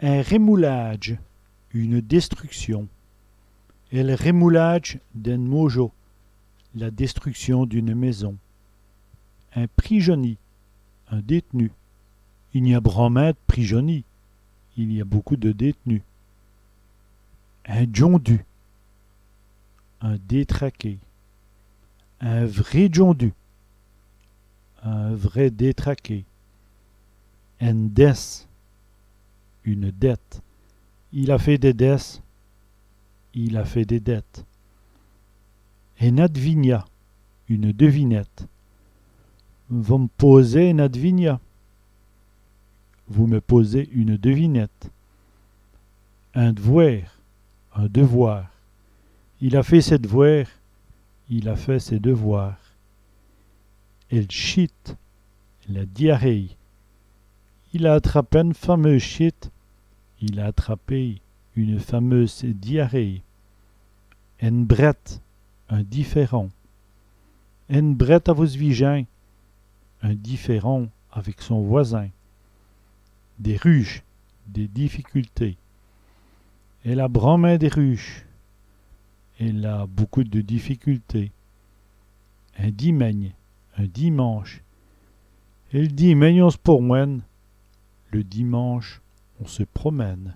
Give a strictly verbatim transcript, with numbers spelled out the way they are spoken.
In rèmoulâdje, une destruction. El rèmoulâdje d'ène môjo, la destruction d'une maison. In prîjonî, un détenu. I gn-a branmint d' prîjonîs, il y a beaucoup de détenus. In djondu, un détraqué. In vré djondu, un vrai détraqué. Ène dèsse, une dette. Il a fét dès dèsses, il a fait des dettes. Ène advina, une devinette. Vos m' pôsez ène advina. Vous me posez une devinette. In d'vwêr, un devoir. Il a fét sès d'vwêrs, il a fait ses devoirs. El chite, la diarrhée. Il a atrapè ène fameûse chite, il a attrapé une fameuse diarrhée. Ène brète, un différend. Ène brète avou s' vijin, un différend avec son voisin. Dès rûjes, des difficultés. Èle a branmint dès rûjes. Elle a beaucoup de difficultés. In dimègne, un dimanche. El dimègne on s' pormwène. Le dimanche, on se promène.